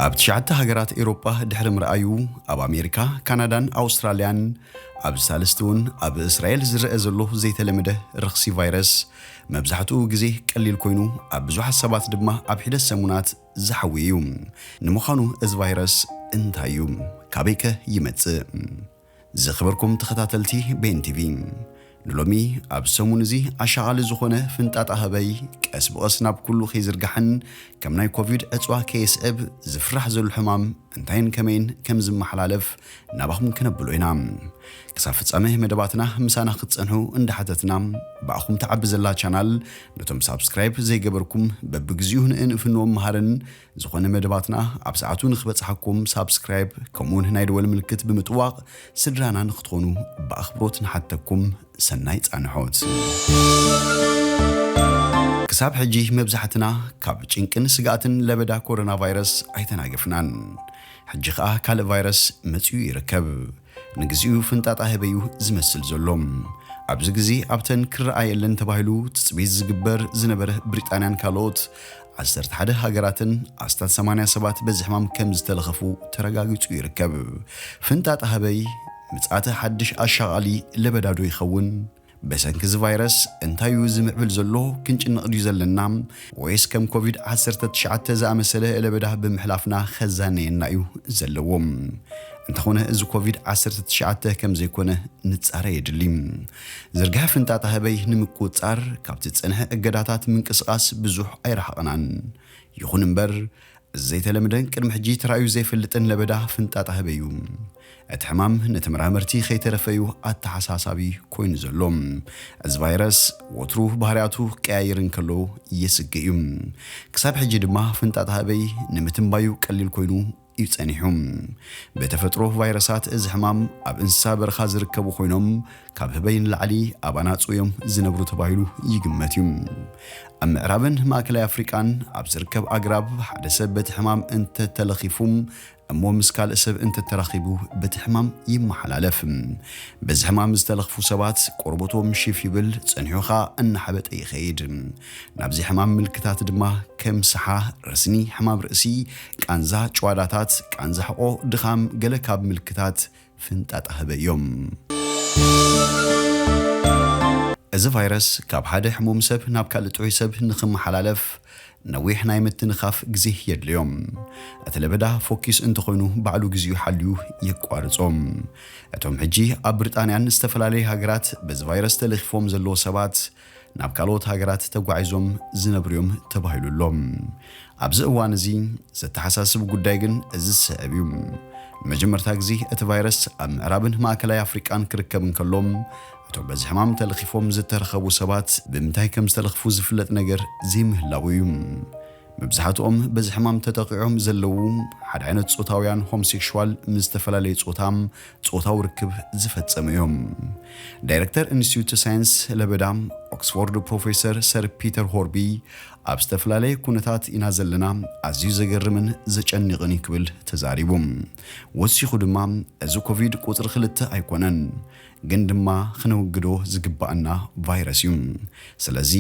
ኣብ ትሽዓተ ሃገራት ኤውሮጳ ድሕሪ ምርኣዩ፣ ኣብ ኣሜሪካ፣ ካናዳን ኣውስትራልያን፣ ኣብዚ ሳልስቲ እውን ኣብ እስራኤል ዝረአ ዘሎ ዘይተለመደ ረኽሲ ቫይረስ፣ መብዛሕትኡ ግዜ ቀሊል ኮይኑ፣ ኣብ ብዙሓት ሰባት ድማ ኣብ ሒደት ሰሙናት ዝሓዊ እዩ። ንምዃኑ እዚ ቫይረስ እንታይ እዩ? ካበይከ ይመጽእ? ዝኸበርኩም ተኸታተልቲ ቤን ቲቪ፣ ንሎሚ ኣብ ሰሙን እዚ ኣሻቓሊ ዝኾነ ፍንጣጣ ህበይ ቀስ ብቐስ ናብ ኩሉ ከይዝርጋሕን ከም ናይ ኮቪድ ዕጽዋ ከየስዕብ ዝፍራሕ ዘሎ ሕማም እንታይን ከመይን ከም ዝመሓላለፍ ናባኹም ከነብሎ ኢና። ክሳብ ፍጻመ መደባትና ምሳና ክትጸንሑ እንዳሓተትና፣ ብኣኹም ትዓቢ ዘላ ቻናል ነቶም ሳብስክራይብ ዘይገበርኩም በብግዚኡ ንእንፍንዎም መሃርን ዝኾነ መደባትና ኣብ ሰዓቱ ንኽበጽሓኩም ሳብስክራይብ ከምኡውን ናይ ደወል ምልክት ብምጥዋቕ ስድራና ንክትኾኑ ብኣኽብሮት ንሓተኩም። ሰናይ ጻንሖት። ክሳብ ሕጂ መብዛሕትና ካብ ጭንቅን ስግኣትን ለበዳ ኮሮና ቫይረስ ኣይተናገፍናን። ሕጂ ኸኣ ካልእ ቫይረስ መጺኡ ይርከብ። ንግዚኡ ፍንጣጣ ህበዩ ዝመስል ዘሎ። ኣብዚ ግዜ ኣብተን ክረኣየለን ተባሂሉ ትጽቢት ዝግበር ዝነበረ ብሪጣንያን ካልኦት ዓሰርተ ሓደ ሃገራትን ኣስታት ሰማንያ ሰባት በዚ ሕማም ከም ዝተለኸፉ ተረጋጊጹ ይርከብ። ፍንጣጣ ህበይ ምጽኣተ ሓድሽ ኣሻቓሊ ለበዳዶ ይኸውን? ብሰንኪ እዚ ቫይረስ እንታይ እዩ ዝምዕብል ዘሎ? ክንጭነቕ ድዩ ዘለና? ወይስ ከም ኮቪድ ዓሰርተ ትሽዓተ ዝኣመሰለ ለበዳ ብምሕላፍና ከዛነየና እዩ ዘለዎ? እንተኾነ እዚ ኮቪድ ዓሰርተ ትሽዓተ ከም ዘይኮነ ንጻረ የድሊ። ዝርግሐ ፍንጣጣ ህበይ ንምቁጽጻር ካብቲ ዝጸንሐ እገዳታት ምንቅስቓስ ብዙሕ ኣይረሓቕናን። ይኹን እምበር፣ ዘይተለምደን ቅድሚ ሕጂ ተራእዩ ዘይፈልጥን ለበዳ ፍንጣጣ ህበይ እዩ። እቲ ሕማም ንተመራመርቲ ከይተረፈ እዩ ኣተሓሳሳቢ ኮይኑ ዘሎ። እዚ ቫይረስ ወትሩ ባህርያቱ ክቀያየር እንከሎ የስግእ እዩ። ክሳብ ሕጂ ድማ ፍንጣጣ ህበይ ንምትንባዩ ቀሊል ኮይኑ እዩ ጸኒሑ። ብተፈጥሮ ቫይረሳት እዚ ሕማም ኣብ እንስሳ በረኻ ዝርከቡ ኮይኖም፣ ካብ ህበይ ንላዕሊ ኣብ ኣናጹ እዮም ዝነብሩ ተባሂሉ ይግመት እዩ። ኣብ ምዕራብን ማእከላይ ኣፍሪቃን ኣብ ዝርከብ ኣግራብ ሓደ ሰብ በቲ ሕማም እንተተለኺፉ እሞ ምስ ካልእ ሰብ እንተተራኺቡ በቲ ሕማም ይመሓላለፍ። በዚ ሕማም ዝተለኽፉ ሰባት ቆርበቶም ሽፍ ይብል፣ ጸኒሑ ኸኣ እናሓበጠ ይኸይድ። ናብዚ ሕማም ምልክታት ድማ ከም ሰሓ፣ ረስኒ፣ ሕማም ርእሲ፣ ቃንዛ፣ ጭዋዳታት፣ ቃንዛ ሕቖ፣ ድኻም ገለ ካብ ምልክታት ፍንጣጣ ህበይ እዮም። እዚ ቫይረስ ካብ ሓደ ሕሙም ሰብ ናብ ካልእ ጥዑይ ሰብ ንኽመሓላለፍ ነዊሕ ናይ ምትንኻፍ ግዜ የድልዮም። እቲ ለበዳ ፎኪስ እንተኾይኑ ባዕሉ ግዜኡ ሓልዩ የቋርጾ። እቶም ሕጂ ኣብ ብሪጣንያን ዝተፈላለዩ ሃገራት በዚ ቫይረስ ተለኺፎም ዘለዉ ሰባት ናብ ካልኦት ሃገራት ተጓዒዞም ዝነብሩ እዮም ተባሂሉ ኣሎ። ኣብዚ እዋን እዚ ዘተሓሳስብ ጉዳይ ግን እዚ ዝስዕብ እዩ። ንመጀመርታ ግዜ እቲ ቫይረስ ኣብ ምዕራብን ማእከላይ ኣፍሪቃን ክርከብ እንከሎ፣ እቶም በዚ ሕማም ተለኺፎም ዝተረኸቡ ሰባት ብምንታይ ከም ዝተለኽፉ ዝፍለጥ ነገር ዘይምህላዉ እዩ። መብዛሕትኦም በዚ ሕማም ተጠቒዖም ዘለዉ ሓደ ዓይነት ጾታውያን ሆምሴክሹዋል ምስ ዝተፈላለየ ጾታ ጾታዊ ርክብ ዝፈጸሙ እዮም። ዳይረክተር ኢንስቲትዩት ሳይንስ ለበዳ ኦክስፎርድ ፕሮፌሰር ሰር ፒተር ሆርቢ ኣብ ዝተፈላለየ ኩነታት ኢና ዘለና፣ ኣዝዩ ዘገርምን ዘጨንቕን እዩ ክብል ተዛሪቡ። ወሲኹ ድማ እዚ ኮቪድ ቁጽሪ ክልተ ኣይኮነን፣ ግን ድማ ክነወግዶ ዝግባኣና ቫይረስ እዩ። ስለዚ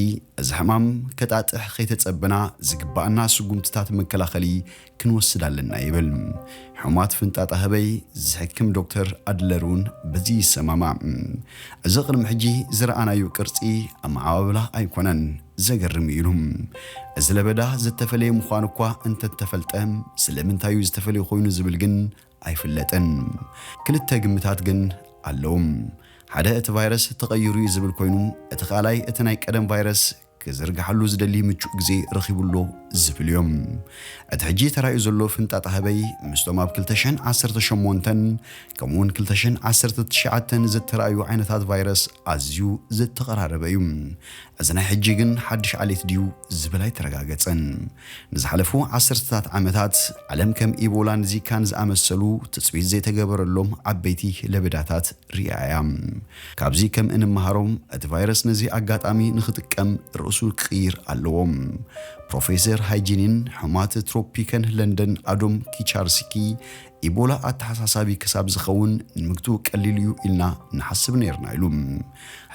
እዚ ሕማም ከጣጥሕ ከይተጸበና ዝግባኣና ስጉምትታት መከላኸሊ ክንወስድ ኣለና ይብል። ሕሙማት ፍንጣጣ ህበይ ዝሕክም ዶክተር ኣድለር እውን በዚ ይሰማማዕ። እዚ ቅድሚ ሕጂ ዝረኣናዮ ቅርጺ ኣመዓባብላ ኣይኮነን፣ ዘገርም እዩ ኢሉ። እዚ ለበዳ ዝተፈለየ ምዃኑ እኳ እንተተፈልጠ፣ ስለምንታይ እዩ ዝተፈለየ ኮይኑ ዝብል ግን ኣይፍለጥን። ክልተ ግምታት ግን ኣለዉ። ሓደ እቲ ቫይረስ ተቐይሩ እዩ ዝብል ኮይኑ፣ እቲ ካልኣይ እቲ ናይ ቀደም ቫይረስ ክዝርግሓሉ ዝደሊ ምቹእ ግዜ ረኺቡ ኣሎ ዝብል እዮም። እቲ ሕጂ ተራእዩ ዘሎ ፍንጣጣ ህበይ ምስቶም ኣብ ክልተ ሽሕን ዓሰርተ ሸሞንተን ከምኡውን ክልተ ሽሕን ዓሰርተ ትሽዓተን ዝተራእዩ ዓይነታት ቫይረስ ኣዝዩ ዝተቐራረበ እዩ። እዚ ናይ ሕጂ ግን ሓድሽ ዓሌት ድዩ ዝብል ኣይተረጋገጸን። ንዝሓለፉ ዓሰርተታት ዓመታት ዓለም ከም ኢቦላን ዚካን ዝኣመሰሉ ትጽቢት ዘይተገበረሎም ዓበይቲ ለበዳታት ርኣያ። ካብዚ ከም እንመሃሮም እቲ ቫይረስ ነዚ ኣጋጣሚ ንኽጥቀም ርእሱ ክቕይር ኣለዎ። ፕሮፌሰር ሃይጂኒን ሕማት ትሮፒከን ለንደን ኣዶም ኪቻርስኪ ኢቦላ ኣተሓሳሳቢ ክሳብ ዝኸውን ንምግቱ ቀሊል እዩ ኢልና ንሓስብ ነይርና ኢሉ።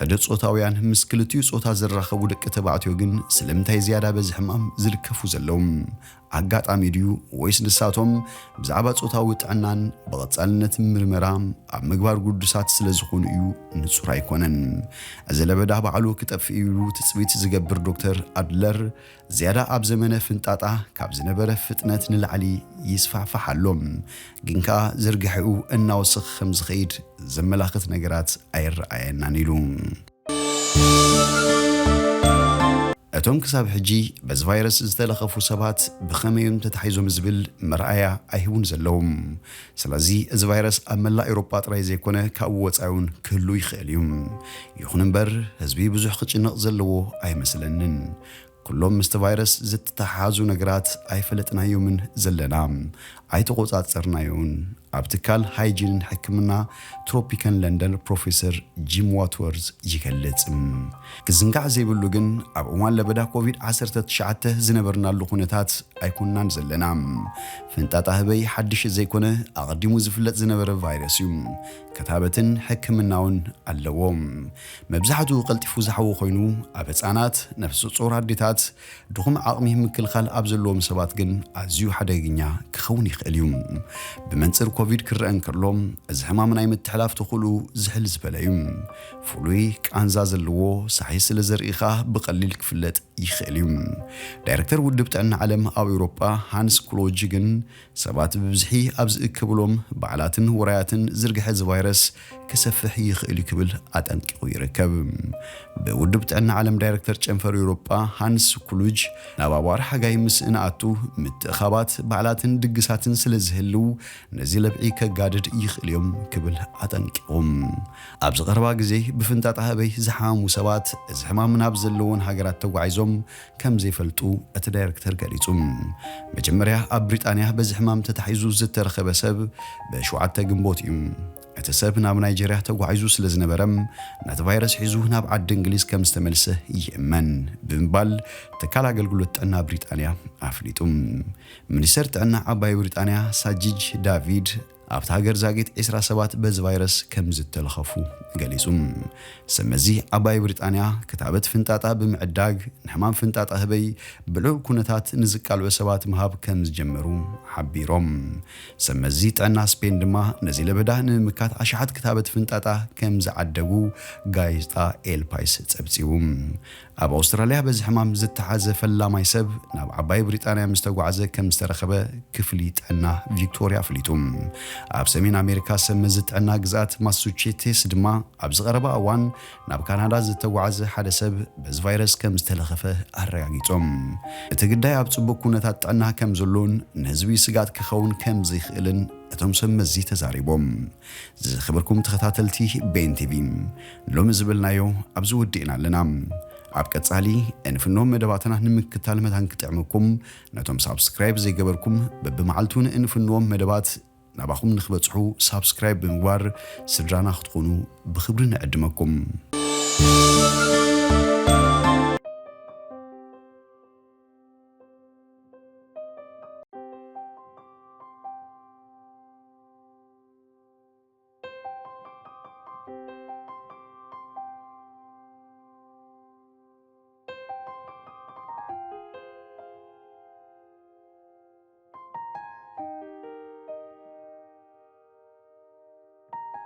ሕደ ጾታውያን ምስ ክልቲኡ ጾታ ዝራኸቡ ደቂ ተባዕትዮ ግን ስለምንታይ ዝያዳ በዚ ሕማም ዝልከፉ ዘለዉ? ኣጋጣሚ ድዩ ወይስ ንሳቶም ብዛዕባ ጾታዊ ጥዕናን ብቐጻልነት ምርመራ ኣብ ምግባር ግዱሳት ስለ ዝኾኑ እዩ? ንጹር ኣይኮነን። እዚ ለበዳ ባዕሉ ክጠፍእ ኢሉ ትጽቢት ዝገብር ዶክተር ኣድለር ዝያዳ ኣብ ዘመነ ፍንጣጣ ካብ ዝነበረ ፍጥነት ንላዕሊ ይስፋሕፋሕ ኣሎ። ግን ከኣ ዝርግሐኡ እናወሰኸ ከም ዝኸይድ ዘመላኽት ነገራት ኣይረኣየናን ኢሉ። እቶም ክሳብ ሕጂ በዚ ቫይረስ ዝተለኸፉ ሰባት ብኸመይ እዮም ተታሒዞም ዝብል መርኣያ ኣይህቡን ዘለዉ። ስለዚ እዚ ቫይረስ ኣብ መላእ ኤውሮጳ ጥራይ ዘይኮነ ካብኡ ወጻኢ እውን ክህሉ ይኽእል እዩ። ይኹን እምበር ህዝቢ ብዙሕ ክጭነቕ ዘለዎ ኣይመስለንን። ኩሎም ምስቲ ቫይረስ ዝተተሓሓዙ ነገራት ኣይፈለጥናዮምን ዘለና፣ ኣይተቖጻጸርናዮን። ኣብ ትካል ሃይጂንን ሕክምና ትሮፒካን ለንደን ፕሮፌሰር ጂም ዋትወርዝ ይገልጽ። ክዝንጋዕ ዘይብሉ ግን ኣብ እዋን ለበዳ ኮቪድ ዓሰርተ ትሽዓተ ዝነበርናሉ ኩነታት ኣይኮንናን ዘለና። ፍንጣጣ ህበይ ሓድሽ ዘይኮነ ኣቐዲሙ ዝፍለጥ ዝነበረ ቫይረስ እዩ። ክታበትን ሕክምናውን ኣለዎ። መብዛሕትኡ ቀልጢፉ ዝሓዊ ኮይኑ ኣብ ህጻናት፣ ነፍሰ ጾር ኣዴታት፣ ድኹም ዓቕሚ ምክልኻል ኣብ ዘለዎም ሰባት ግን ኣዝዩ ሓደገኛ ክኸውን ይኽእል እዩ። ብመንጽር ኮቪድ ክረአ እንከሎ እዚ ሕማም ናይ ምትሕላፍ ተኽእልኡ ዝሕል ዝበለ እዩ። ፍሉይ ቃንዛ ዘለዎ ሳሒ ስለ ዘርኢ ከኣ ብቐሊል ክፍለጥ ይኽእል እዩ። ዳይረክተር ውድብ ጥዕና ዓለም ኣብ ኤውሮጳ ሃንስ ክሎጅ ግን ሰባት ብብዝሒ ኣብ ዝእከብሎም በዓላትን ውራያትን ዝርግሐ እዚ ቫይረስ ክሰፍሕ ይኽእል እዩ ክብል ኣጠንቂቑ ይርከብ። ብውድብ ጥዕና ዓለም ዳይረክተር ጨንፈር ኤውሮጳ ሃንስ ኩሉጅ ናብ ኣዋርሕ ሓጋይ ምስ እንኣቱ ምትእኻባት በዓላትን ድግሳትን ስለ ዝህልው ነዚ ለብዒ ከጋድድ ይኽእል እዮም ክብል ኣጠንቂቑ። ኣብዚ ቀረባ ግዜ ብፍንጣጣ ህበይ ዝሓሙ ሰባት እዚ ሕማም ናብ ዘለዎን ሃገራት ተጓዒዞም ከም ዘይፈልጡ እቲ ዳይረክተር ገሊጹ። መጀመርያ ኣብ ብሪጣንያ በዚ ሕማም ተታሒዙ ዝተረኸበ ሰብ ብሸውዓተ ግንቦት እዩ። እቲ ሰብ ናብ ናይጀርያ ተጓዒዙ ስለ ዝነበረ ነቲ ቫይረስ ሒዙ ናብ ዓዲ እንግሊዝ ከም ዝተመልሰ ይእመን ብምባል ትካል ኣገልግሎት ጥዕና ብሪጣንያ ኣፍሊጡ። ሚኒስተር ጥዕና ዓባይ ብሪጣንያ ሳጂጅ ዳቪድ ኣብቲ ሃገር ዛጊት ዕስራ ሰባት በዚ ቫይረስ ከም ዝተለኸፉ ገሊጹ። ሰመዚ ዓባይ ብሪጣንያ ክታበት ፍንጣጣ ብምዕዳግ ንሕማም ፍንጣጣ ህበይ ብልዑል ኩነታት ንዝቃልዑ ሰባት ምሃብ ከም ዝጀመሩ ሓቢሮም። ሰመዚ ጥዕና ስፔን ድማ ነዚ ለበዳ ንምምካት ኣሽሓት ክታበት ፍንጣጣ ከም ዝዓደጉ ጋዜጣ ኤል ፓይስ ጸብጺቡ። ኣብ ኣውስትራልያ በዚ ሕማም ዝተሓዘ ፈላማይ ሰብ ናብ ዓባይ ብሪጣንያ ምስ ተጓዕዘ ከም ዝተረኸበ ክፍሊ ጥዕና ቪክቶርያ ኣፍሊጡ። ኣብ ሰሜን ኣሜሪካ ሰመዚ ጥዕና ግዝኣት ማሳቹሴትስ ድማ ኣብዚ ቀረባ እዋን ናብ ካናዳ ዝተጓዕዘ ሓደ ሰብ በዚ ቫይረስ ከም ዝተለኸፈ ኣረጋጊጾም። እቲ ግዳይ ኣብ ጽቡቕ ኩነታት ጥዕና ከም ዘሎን ንህዝቢ ስግኣት ክኸውን ከም ዘይኽእልን እቶም ሰብ መዚ ተዛሪቦም። ዝኸበርኩም ተኸታተልቲ ቤን ቲቪ፣ ሎሚ ዝበልናዮ ኣብዚ ወዲእና ኣለና። ኣብ ቀጻሊ እንፍኖም መደባትና ንምክታል መታን ክጥዕመኩም፣ ነቶም ሳብስክራይብ ዘይገበርኩም በብመዓልቱ ንእንፍኖም መደባት ናባኹም ንኽበጽሑ ሳብስክራይብ ብምግባር ስድራና ክትኾኑ ብኽብሪ ንዕድመኩም።